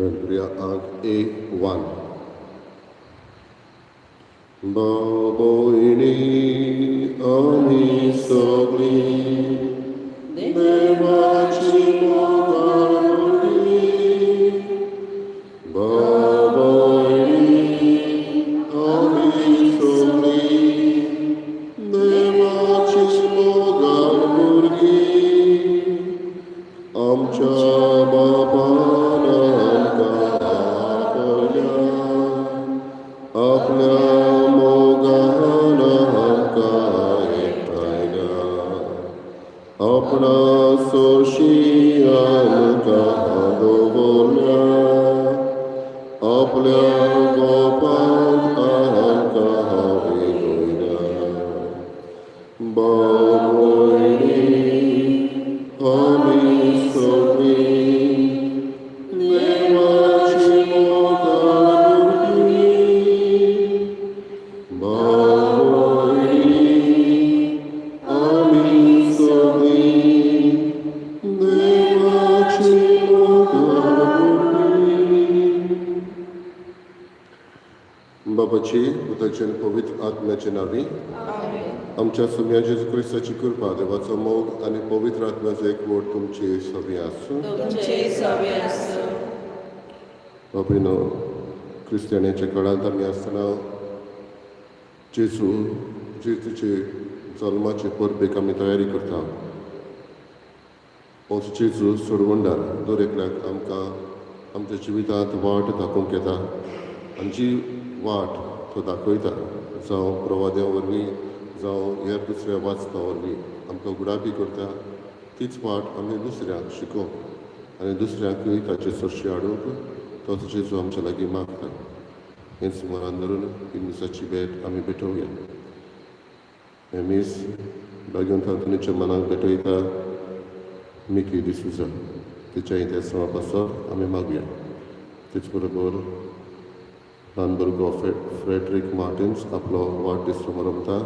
Join करुया आंक ए one. बाबोयणी आमी सगळीं देवाची मोगाळ भुरगीं. बाबोयणी आमी सगळीं देवाची मोगाळ भुरगीं. आमच्या बापान आमकां आपयल्या, आपल्या मोगान आमकां एकठांयल्या, आपणा सरशी आमकां दवरल्या, आपल्या गोपाक आमकां वेगयल्या. बाबोयणी आमी सगळीं देवाची मोगाळ भुरगीं. बाबोयणी आमी सगळीं देवाची मोगाळ भुरगीं. बापाची, पुताची आनी पवित्र आत्म्याचे नांवी. आमच्या सोम्या जेजू क्रिस्ताची कृपा, देवाचो मोग आनी पवित्र आत्म्याचो एकवट तुमचे सवी आसूं. तुमचे सवे आसूं. बाबीनो, क्रिस्तियानाच्या काळांत आमी आसतना जेजूचे जल्माचे परबेक आमी तयारी करता. होच जेजू सोडवणदार दर एकल्याक आमकां आमच्या जिवितांत वाट दाखोवंक येता आनी जी वाट तो दाखयता, जावं प्रवाद्या वरवीं, जावं हेर दुसऱ्या वाचपा वरवीं आमकां उगडापी करता, तीच वाट आमी दुसऱ्यांक शिकोवंक आनी दुसऱ्यांकूय ताचे सरशी हाडूंक तोच जेजू आमच्या लागीं मागता. हेंच मनान धरून ही मिसाची भेट आमी भेटोवया. हें मीस भाग्यवंत आंतोनीच्या मनाक भेटयता मिकी डिसूजा. तिच्या इतिहासा पासत आमी मागया. तेच बरोबर ल्हान भुरगो फ्रेडरीक मार्टिन्स आपलो वाडदीस समारंभता.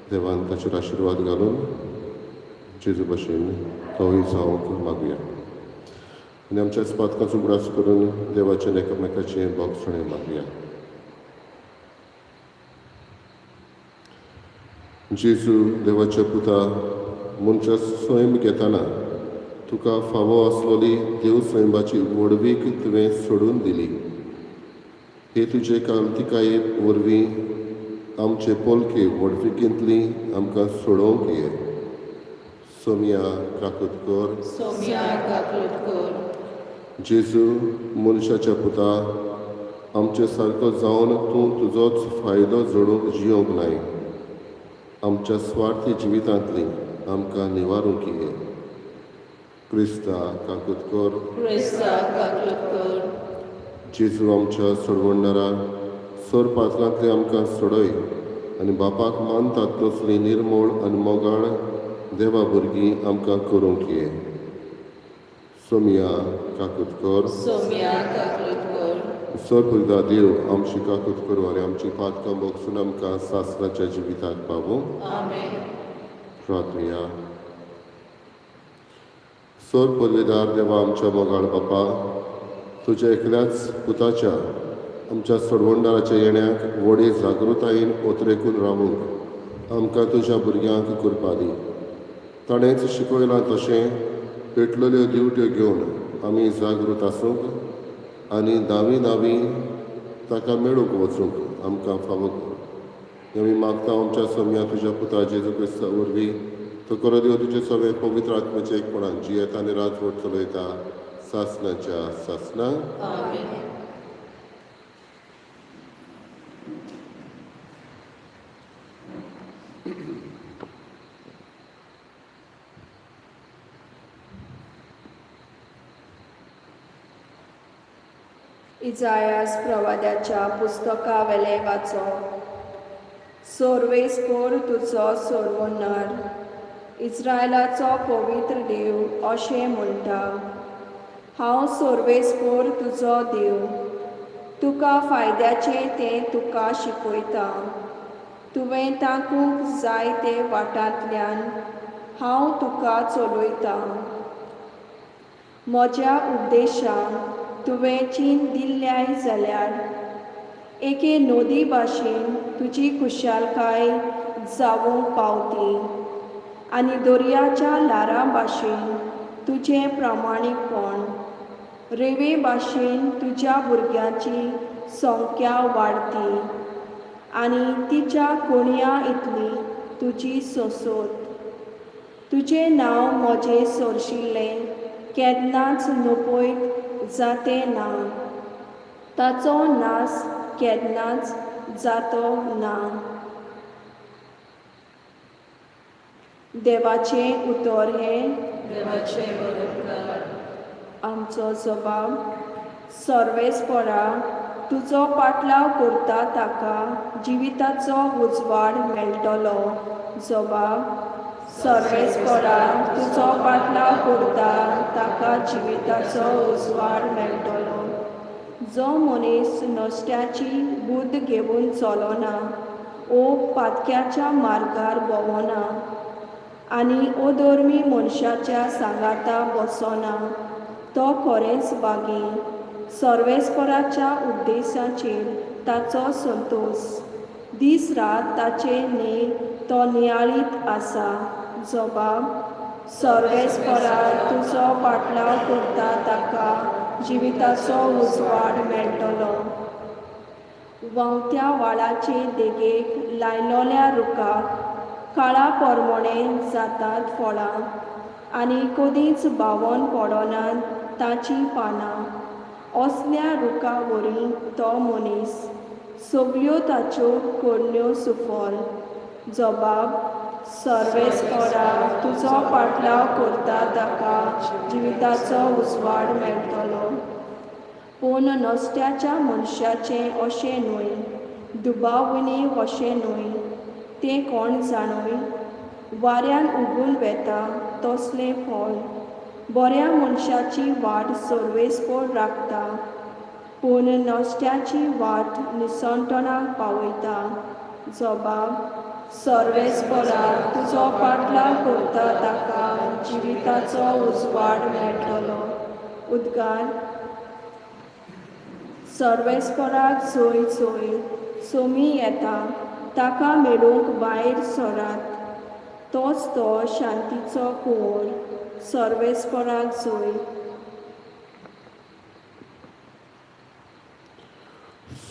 देवान ताचेर आशिर्वाद घालून जेजू भशेन तोय जावंक मागया. आनी आमच्या पातकांचो उगडास करून देवाचें एकामेकाचें भोगसणें मागया. जेजू देवाच्या पुता, मनशा सैम घेतना तुका फावो आसलोली देव सैमाची व्हडवीक तुवें सोडून दिली. हे तुजे कांतिकाये वरवीं आमचे पोलके व्हडविकेंतली आमकां सोडोवंक ये. सोमया काकूत कर. सोम्या काकूत कर. जेजू मनशाच्या पुता, आमचे सारको जावन तूं तुजोच फायदो जोडूंक जियोंक नाय. आमच्या स्वार्थी जिवितांतली आमकां निवारूंक ये. क्रिस्ता काकूत कर. क्रिस्ता काकूत कर. जेजू आमच्या सोडवणदारा, सोर पातकांतली आमकां सोडय आनी बापाक मानतात तसली निर्मोळ आनी मोगाळ देवा भुरगीं आमकां करूंक ये. सोमया काकूत कर. सोम्या काकूत कर. सर पुरता देव आमची काकूत करूं आनी आमची पातकां भोगसून आमकां सासणाच्या जिविताक पावूं. आमेन. प्रार्थया. सर पदवेदार देवा, आमच्या मोगाळ बापा, तुज्या एकल्याच पुताच्या आमच्या सोडवणदाराच्या येण्याक व्हडे जागृतायेन ओतरेकून रावूंक आमकां तुज्या भुरग्यांक कृपा दी. ताणेंच शिकयलां तशें पेटलेल्यो दिवट्यो घेवन आमी जागृत आसूंक आनी दावी दावी ताका मेळूंक वचूंक आमकां फावो कर. आमी मागता आमच्या सोम्या तुज्या पुता जेजू क्रिस्ता वरवीं. तो करो देव तुजे सगळे पवित्र आत्म्याचे एकपणान जियेता आनी राजवट चलयता सासनाच्या सासना. आमेन. इजायास प्रवाद्याच्या पुस्तकावेलें वाचप. सोर्वेस्पोर तुजो सोडवणार, इस्रायलाचो पवित्र देव अशें म्हणटा, हांव सोर्वेस्पोर तुजो देव, तुका फायद्याचें तें तुका शिकयता. तुवें ताकूंक जाय ते वाटांतल्यान हांव तुका चलयतां. म्हज्या उपदेशांक तुवें चीन दिल्ल्याय जाल्यार एके नदी भाशेन तुजी खुशालकाय जावंक पावती आनी दर्याच्या ल्हारां भाशेन तुजें प्रामाणीकपण रेंवे भाशेन तुज्या भुरग्यांची संख्या वाडती आनी तिच्या कोणया इतली तुजी सोंसोत. तुजें नांव म्हजें सोरशिल्लें केन्नाच नपयत जातें ना, ताचो नास केन्नाच जातो ना. देवाचें उतर हें देवाचे बरोबकार. आमचो जबाब सर्वेस्परा तुजो पाटलाव करता ताका जिविताचो उजवाड मेळटलो. जबाब सर्वेस्परा तुजो पाटलाव करता ताका जिविताचो उजवाड मेळटलो. जो मनीस नश्ट्याची बुद्द घेवन चलना ओ पातक्याच्या मार्गार भोंवना आनी अधर्मी मनशाच्या सांगाता बसना तो खरेंच बागी. सर्वेस्पराच्या उपदेशाचेर ताचो संतोश, दीस रात ताचे न्ही तो नियाळीत आसा. जबाब सर्वेस्परा तुजो पाटलाव करता ताका जिविताचो उजवाड मेळटलो. व्हांवत्या व्हाळाचे देगेक लायलोल्या रुखाक काळा पोरमोणे जातात फळां आनी कदींच बावन पडनात ताचीं पानां. असल्या रुखा वरी तो मनीस, सगल्यो ताच्यो करण्यो सुफल. जबाब सर्वेस्परा तुजो पाटलाव करता ताका जिविताचो उजवाड मेळटलो. पूण नश्ट्याच्या मनशाचें अशें न्हय, दुबावनी अशें न्हय, तें कोण जाणूय वाऱ्यान उगून वेता तसलें फळ. बऱ्या मनशाची वाट सर्वेस्पर राखता, पूण नश्ट्याची वाट निसणटणाक पावयता. जबाब सर्वेस्परा तुजो पाटलाव करता ताका जिविताचो उजवाड मेळटलो. उद्गार सर्वेस्पराक जंय जंय सोमी येता ताका मेळूंक भायर सरात, तोच तो शांतीचो कुंवर. सर्वेस्पराक जंय.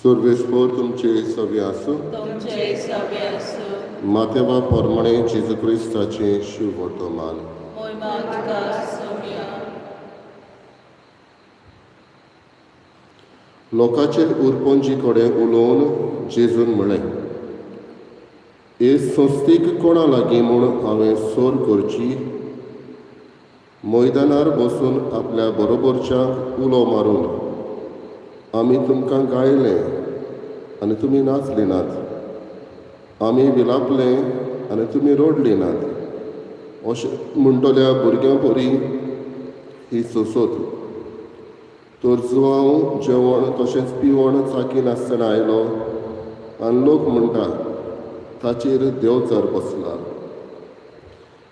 सर्वेस्पर तुमचे सवे आसूं. तुमचे सवे आसूं. मातेवा पोरमणे जेजू क्रिस्ताचें शिववर्तमान. मोहिमा तुका सोम्या. लोकांचे उरपंजी कडेन उलोवन जेजून म्हळें, हे संस्थेक कोणा लागीं म्हूण हांवें सोर करची? मैदानार बसून आपल्या बरोबरच्यांक उलो मारून आमी तुमकां गायलें आनी तुमी नाचली नात, आमी विलापले आनी तुमी रडली नात, अशें म्हणटल्या भुरग्यां परी ही सोंसत. तर जुवांव जेवण तशेंच पिवण चाकी नासतना आयलो आनी लोक म्हणटा ताचेर देंवचार बसला.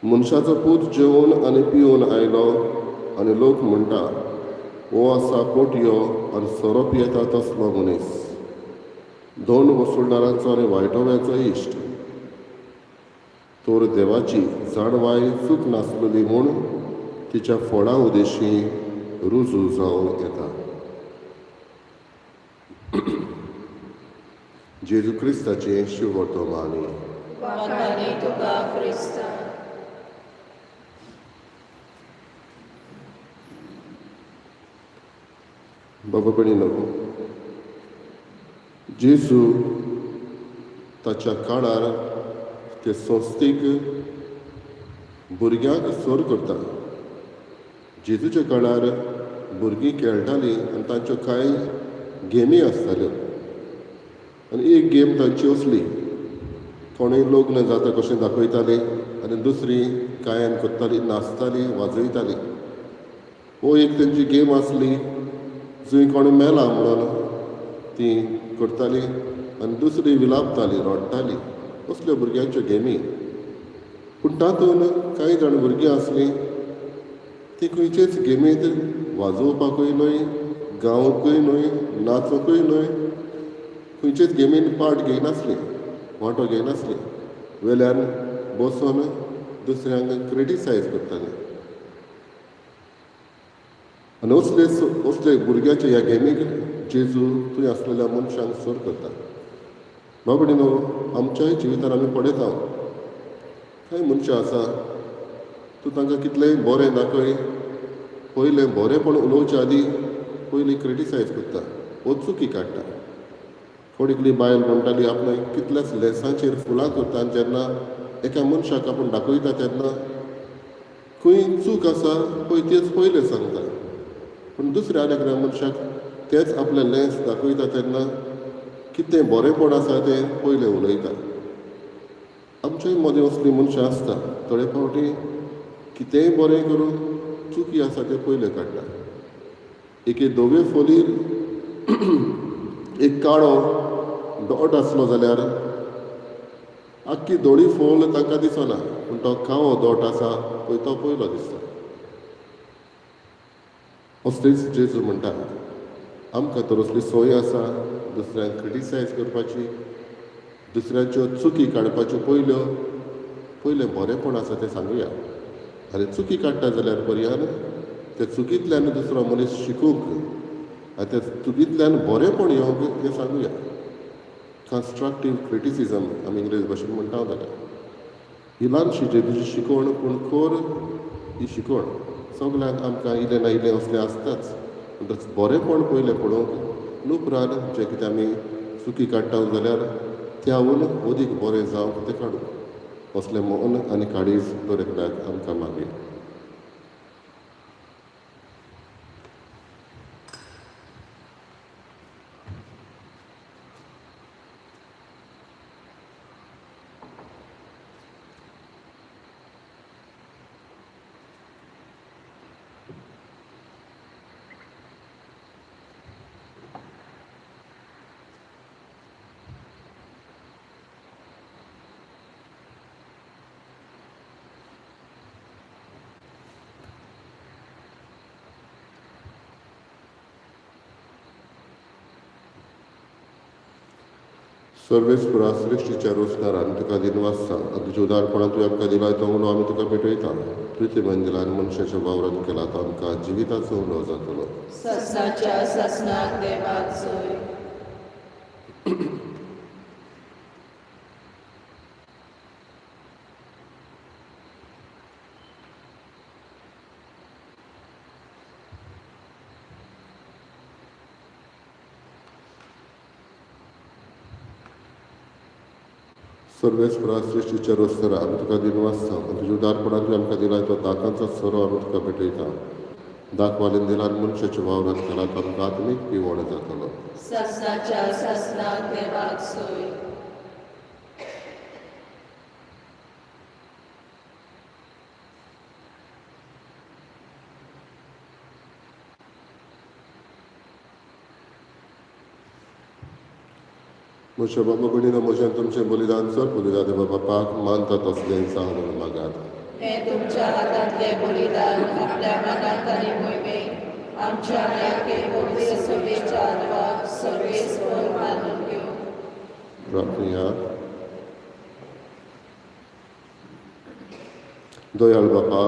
मनशाचो पूत जेवन आनी पिवन आयलो आनी लोक म्हणटा हो आसा पोटयो आनी सोरो पियेता तसलो मनीस, दोन वसुलदारांचो आनी वायटोव्याचो इश्ट. तर देवाची जाणवाय चूक नासलेली म्हूण तिच्या फळां उदेशी रुजू जावं येता. जेजू क्रिस्ताचें शिववर्तमानी. वाखाणे तुका क्रिस्ता. बाबा भयणीनो, जेजू ताच्या काळार ते संस्थेक भुरग्यांक सोर करता. जेजूच्या काळार भुरगीं खेळटालीं आनी तांच्यो कांय गेमी आसताल्यो आनी एक गेम तांची असली, कोणूय लग्न जाता कशें दाखयतालीं आनी दुसरी गायन करताली, नाचताली, वाजयताली. हो एक तेंची गेम आसली जंय कोण मेला म्हणून ती करताली आनी दुसरी विलापताली, रडटाली. असल्यो भुरग्यांच्यो गेमी. पूण तातूंत कांय जाण भुरगीं आसलीं ती खंयचेच गेमींत वाजोवपाकूय न्हय, गावंकूय न्हय, नाचूंकूय न्हय, खंयचेच गेमीन पार्ट घेयनासलीं, वांटो घेयनासलीं. वेल्यान बसून दुसऱ्यांक क्रिटिसायज करतालीं. आनी असले असले भुरग्यांच्या ह्या गेमीक जेजू थंय आसलेल्या मनशांक सर करता. बाबडी न्हू, आमच्याय जिवितान आमी पळयता, कांय मनशां आसा, तूं तांकां कितलेंय बरें दाखय, पयलें बरेंपण उलोवचे आदीं पयलीं क्रिटिसायज करता वो चुकी काडटा. कोण एकली बायल म्हणटाली आपणें कितल्याच लेंसांचेर फुलां करता आनी जेन्ना एका मनशाक आपूण दाखयता तेन्ना खंय चूक आसा पळय तेच पयलें सांगता, पूण दुसऱ्या आनी एकल्या मनशाक तेच आपलें लेंस दाखयता तेन्ना कितें बरेंपण आसा तें पयलें उलयता. आमच्याय मदीं असलीं मनशां आसता, थोडे फावटी कितेंय बरें करून चुकी आसा तें पयलें काडटा. एके धवे फोलीर एक काळो डॉट आसलो जाल्यार आख्खी धोळी फोल तांकां दिसना, पूण तो काळो डॉट आसा पळय तो पयलो दिसता. असलीच जेजू म्हणटा, आमकां तर असली सोय आसा दुसऱ्यांक क्रिटिसायज करपाची, दुसऱ्यांच्यो चुकी काडपाच्यो. पयल्यो पयलें बरेंपण आसा तें सांगुया, आनी चुकी काडटा जाल्यार पर्यान त्या चुकींतल्यान दुसरो मनीस शिकूंक आनी त्या चुकींतल्यान बरेंपण येवंक हें सांगुया. कन्स्ट्रक्टीव क्रिटिसिजम आमी इंग्लीश भाशेन म्हणटा ताका. ही ल्हानशी जेजूची शिकवण, पूण खर ही शिकवण सगल्यांक आमकां इल्लें ना इल्लें असलें आसताच. म्हणटच बरेंपण पयलें पळोवंक, उपरांत जें कितें आमी चुकी काडटा जाल्यार त्यावून अदीक बरें जावंक तें काडूंक. असलें मन आनी काळीज दर एकल्याक आमकां मागीर. सर्वेस्परा सृश्टीच्या रोसदार आमी तुका दिनवासता आनी तुज्या उदारपणान तुवें आमकां दिला तो उणो आमी तुका पेटयता. पृथ्वी मंदिरान मनशाच्या वावरान केला तो आमकां जिविताचो उणो जातलो. ससनाच्या ससनाक देवाक सोय. सर्वेस्परा सृश्टीच्या रोसदारा आमी तुका दिनवासता आनी तुज्या उदारपणान तुवें आमकां दिला तो दाकांचो सोरो आमी तुका पेटयता. दाखवालीन दिला मनशाच्या वावरान केला तो आमकां आत्मीक पिवण जातलो. ससनाच्या ससनाक देवाक सोय. म्हज्या बाबा भयणीनो, म्हज्यान तुमचें बलिदान चड बलिदान देवा बापाक मानता तसलें जावं म्हणून मागात. हें तुमच्या हातांतलें बलिदान आपल्या मनात आनी मोहिमेक आमच्या आनी पवित्र सभेच्या आदवाक सर्वेस्पर मानून घेवं. प्रार्थनया. दयाळ बापा,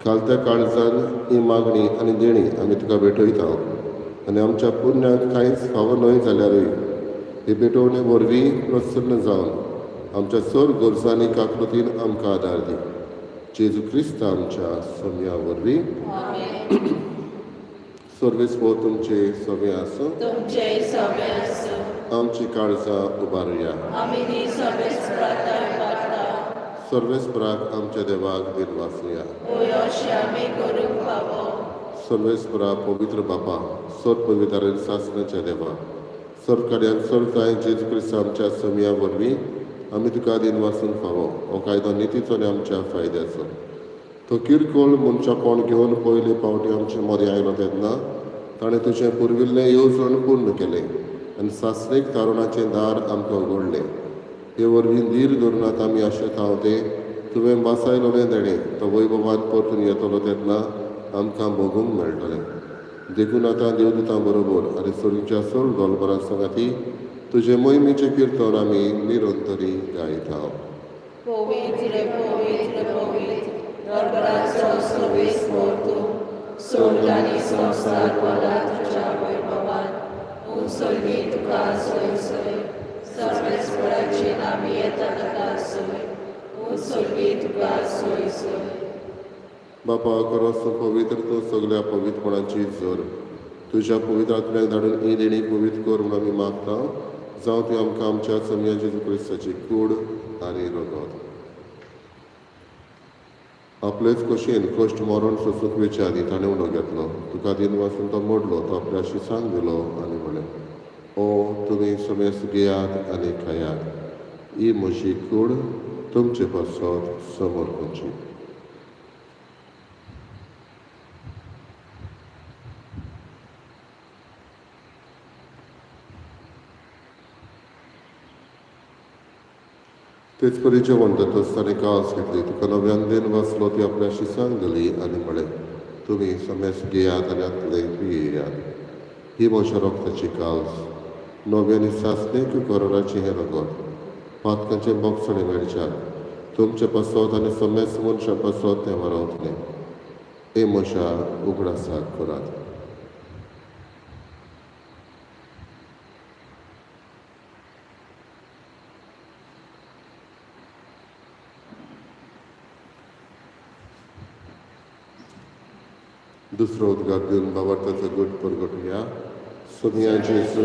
खालत्या काळजान ही मागणी आनी देणी आमी तुका भेटयता आनी आमच्या पुण्याक कांयच फावो न्हय जाल्यारूय हे भेटवणे वरवीं प्रसन्न जावन आमच्या चड गरजांनी काकृतीन आमकां आदार दी. जेजू क्रिस्त आमच्या सोम्या वरवीं. आमेन. सर्वेस्पर तुमचे सगळे आसूं. तुमचेय सगळे आसूं. आमची काळजां उबारुया. आमी ती सर्वेस्पराक उबारता. सर्वेस्पराक आमच्या देवाक दिनवासुया. होय, अशें आमी करूंक फावो. सर्वेस्परा पवित्र बापा, सर्व पवित्र सासणाच्या देवा, सर्व कार्यान सर्व कांय जेजू क्रिस्त आमच्या समिया वरवीं आमी तुका दिनवासूंक फावो. हो कायदो नितीचो आनी आमच्या फायद्याचो. तो किरकोळ मनशापण घेवन पयले फावटी आमचे मदें आयलो तेन्ना ताणें तुजें पुर्विल्लें येवजण पूर्ण केलें आनी सासणीक तारुणाचें दार आमकां उगडलें. हे वरवीं धीर धरून आमी आशेता तें तुवें वासायलोलें देणें तो वैभवान परतून येतलो तेन्ना आमकां भोगूंक मेळटलें. देखून आतां देवदूतां बरोबर आनी सोरीच्या सोड दोलबरां सांगाती तुजे मोहिमेचें किर्तन आमी निरंतरी गायता. पवित्र पवित्र पवित्र दरबाराचो सर्वेस्पर तूं, स्वर्ग आनी संवसार भरला तुज्या वैभवान. उंचली तुका सोय सोय, सर्वेस्पराचे नामी येता ताका सोय, उंचली तुका सोय सोय. बापा खरोच तूं पवित्र, तूं सगल्या पवित्रपणाची जोर. तुज्या पवित्र आत्म्याक धाडून ही देणी पवित्र कर म्हूण आमी मागता, जावं ती आमकां आमच्या चमया जेजू क्रिस्ताची कूड आनी रगत. आपलेच खोशयेन कश्ट मरण सोसूंक वेचे आदीं ताणें उलो घेतलो, तुका दिन वाचून तो मोडलो, तो आपल्या शिसांक दिलो आनी म्हणलें, ओ तुमी समेस्त घेयात आनी खायात, ही म्हजी कूड तुमचे पासत समर्पणची. तेच परी जेवण जातच ताणें कास घेतली, तुका नव्यान देन वाचलो, ती आपल्या शिसांक दिली आनी म्हळें, तुमी समेस्त घेयात आनी हातले पियेयात, ही म्हज्या रक्ताची काल्स, नव्या आनी सासणेक कराराचें हें रगत, पातकांचें बोगसणें मेळच्याक तुमचे पासत आनी समेस्त मनशां पासत तें वारावतलें. हे म्हज्या उगडासाक करात. दुसरो उद्गार दिवन बाबार्थाचो गट परगटुया. सोमिया जेजू,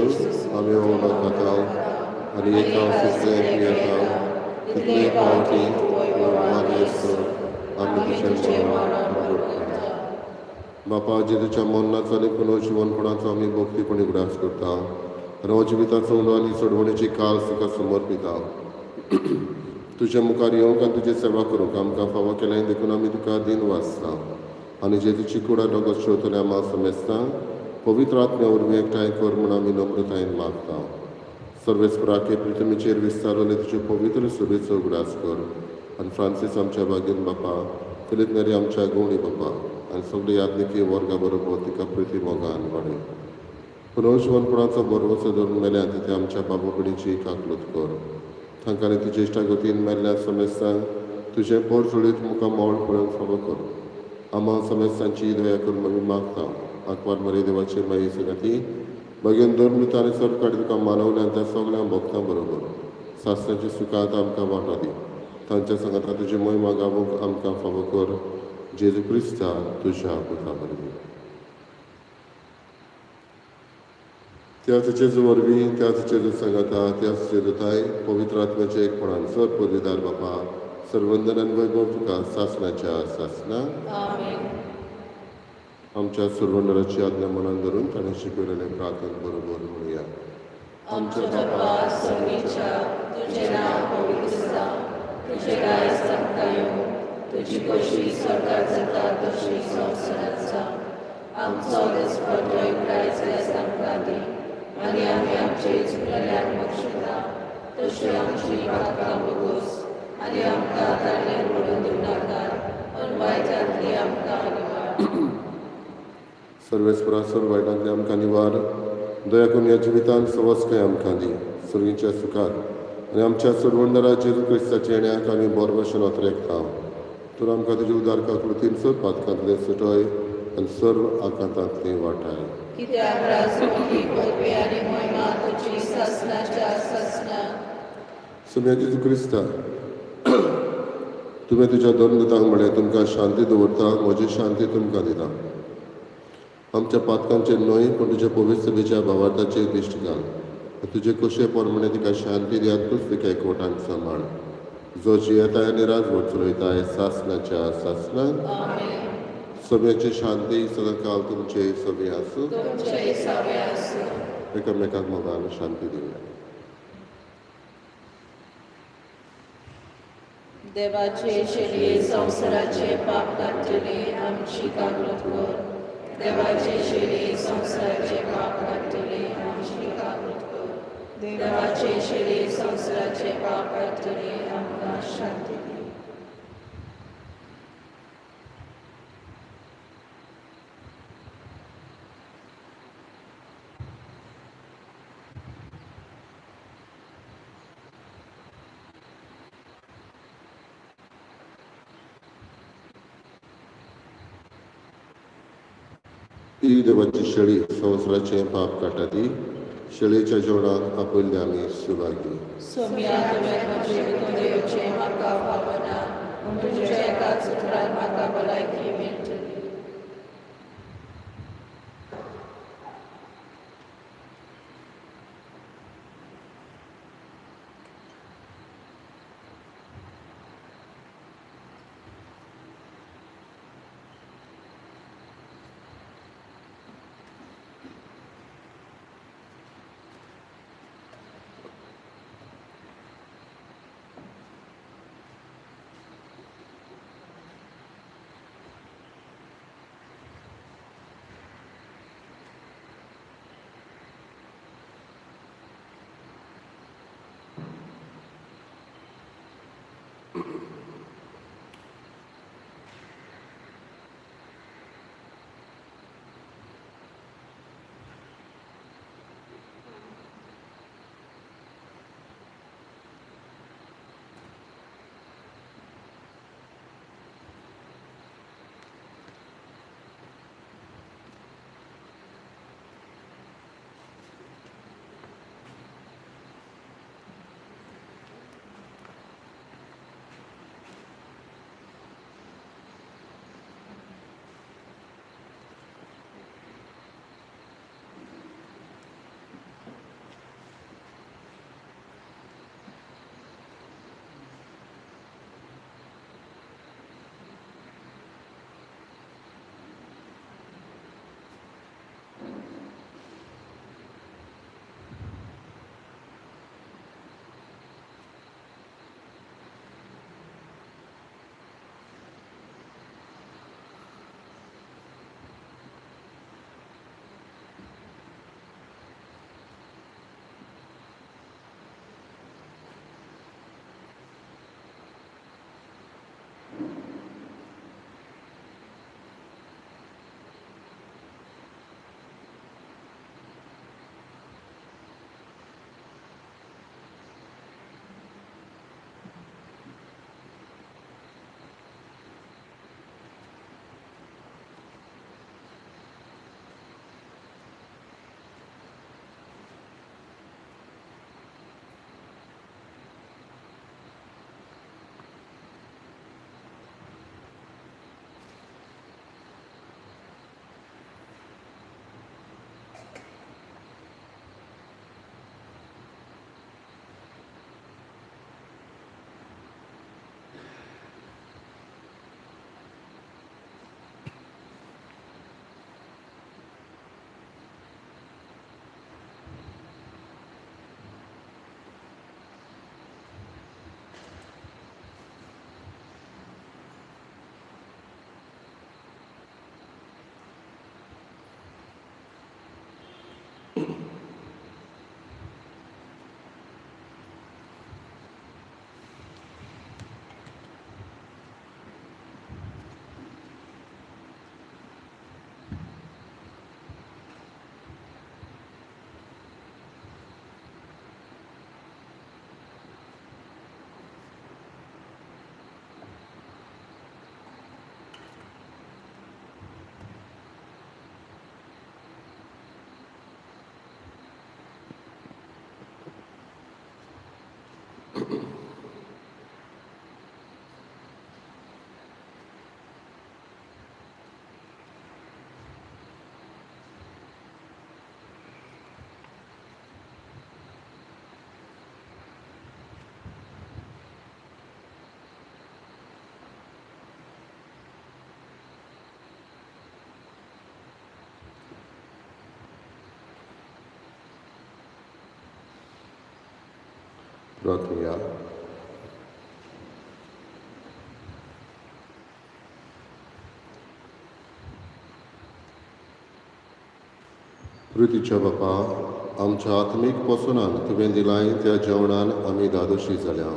आमी ओलो खाता आनी एक हांव तितलें पियेता तितले फावटी भगवान येसू आमी तुजें मरण परगटता. बापा जेजूच्या मरणाचो आनी पुनर्जिवनपणाचो आमी भक्तीपणी उगडास करता आनी हो जिविताचो उलो आनी सोडवणेची काल तुका समर्पिता. तुज्या मुखार येवंक आनी तुजी सेवा करूंक आमकां फावो केलें देखून आमी तुका दिन वाचता आनी जेजूची कुडा रगत शेवतल्या आमा समेस्तांक पवित्र आत्म्या वरवीं एकठांय कर म्हूण आमी नम्रतायेन मागता. सर्वेस्पराके पृथ्वीचेर विस्तारले तुजे पवित्र सभेचो उगडास कर आनी फ्रांसीस आमच्या बागेन बापा, फिलीप नेरी आमच्या गवणी बापा आनी सगळे याज्ञिकी वर्गा बरोबर तिका प्रिती मोगान वाडय. पुनर्जिवनपणाचो बरोवचो धरून मेल्या तिथे आमच्या बाबा भयणीची काकलूत कर. तांकां आनी तुजे इश्टागतीन मेल्ल्या समेस्तांक तुजें पोर जुळीत मुखार मोळ पळोवंक फावो कर. आमा समेस्तांची दया करून आमी मागता. आंकवार मरे देवाचे माई सगाती बगेन दोन मृत आनी सर्व तुका मानवल्या त्या सगळ्या भक्तां बरोबर सासणाची सुखांत आमकां वांटो दी. तांच्या सांगाता तुजी मोहिमा गावूंक आमकां फावो कर. जेजू क्रिस्ता तुज्या पुता वरवीं. त्याच जेजू वरवीं, त्याच जेजू सांगाता, त्याच जेजूताय पवित्र आत्म्याचे एकपणान सर पदवीदार बापा, सर्वंदन आनी वैभव तुका सासणाच्या सासणा. आमेन. आमच्या सुरवंडराची आज्ञा मनान धरून ताणें शिकयलेलें प्रार्थन बरोबर म्हणुया. आमच्या बापा सर्गीच्या, तुजें नांव पवित्र जावं, तुजें राज आमकां येवं, तुजी खोशी स्वर्गात जाता तशी संवसारात जावं. आमचो दिसपट्टो दायज आयज आमकां दी आनी आमी आमचे चुकलेल्याक बक्षिता तशी आमची पातकां भोगोस आनी आमकां ताणें पडून दिवं नाका, पूण वायटांतली आमकां निवार. सर्वेस्परा सर्व वायटांतले आमकां निवार, दया करून ह्या जिवितांत सवस्काय आमकां दी. सर्गीच्या सुखात आनी आमच्या सोडवणदारा जेजू क्रिस्ताच्या येण्याक आमी बोरभाशेन अत्रेकता. तर आमकां तुजे उदार काकृतीन सर्व पातकांतले सुटय आनी सर्व आकांतांतली वाटाय. कित्याक राजवटी पदवी आनी मोहिमा तुजी सासणाच्या सासणा. सोम्या जेजू क्रिस्ता, तुवें तुज्या दोन दुतांक म्हळें, तुमकां शांती दवरता, म्हजी शांती तुमकां दिता. आमच्या पातकांचेर न्हय पूण तुज्या पवित्र सभेच्या भावार्थाचेर दिश्ट घाल. तुजे कशे प्रमाणे तिका शांती दी आनी तूंच तिका एकवटान सांबाळ, जो जियेताय आनी राजवट चलयताय सासणाच्या सासणाक. आमेन. सगळ्याची शांती सदांकाल तुमचे सगळे आसूं. तुमचे सगळे आसूं. एकामेकाक मोगान शांती दिवया. देवाचे शेळये संवसाराचे पाप काडटले, आमची काकूट कर. देवाचे शेळये संवसाराचे पाप काडटले, आमची काकूट कर. देवाचे शेळये संवसाराचे पाप काडटले, आमकां शांती दी. ती देवाची शेळी संवसाराचें पाप काडटा ती शेळयेच्या जेवणाक आपयल्ले आमी सुभागी. सोम्या, तुवें म्हजे भितर येवचें म्हाका फावना, पूण तुज्या एकाच उतरान म्हाका भलायकी मेळटली. प्रार्थुया. पृथ्वीच्या बापा, आमच्या आत्मीक पोसणान तुवें दिलाय त्या जेवणान आमी धादोशी जाल्या.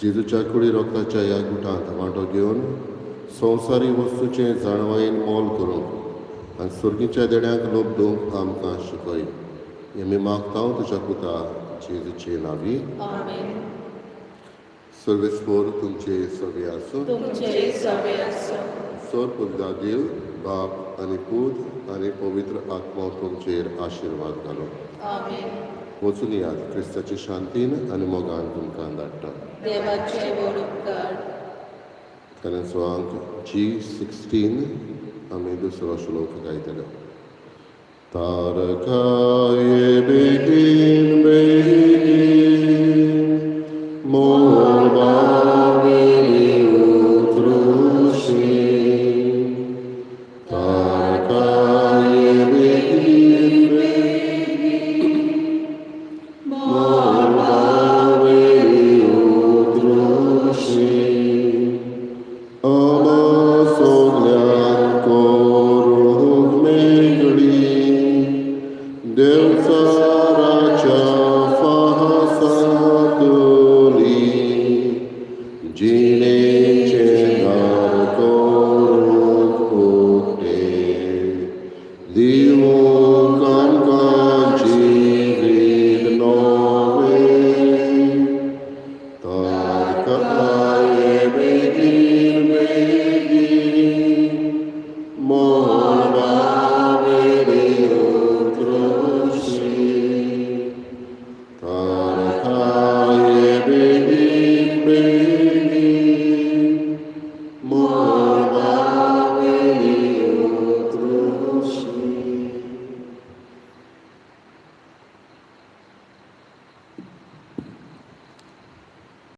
जेजूच्या कुडी रोगताच्या ह्या गुटांत वांटो घेवन संवसारी वस्तूचें जाणवायेन मोल करूंक आनी सुर्गीच्या देण्यांक लोप दिवंक आमकां शिकय. हें आमी मागता तुज्या पुता जेजूचे नांवी. आमेन. सर्वेस्पोर तुमचे सगळे आसूं. तुमचे सगळे आसूं. सर पुरदा देव बाप आनी पूत आनी पवित्र आत्मो तुमचेर आशिर्वाद घालो. आमेन. वचून यात, क्रिस्ताची शांतीन आनी मोगान तुमकां धाडटा. देवाचे व्हड उपकार. गाण्याचो अंक G16. आमी दुसरो श्लोक गायतले. तारकाये बेगीन बेगीन मोबावे.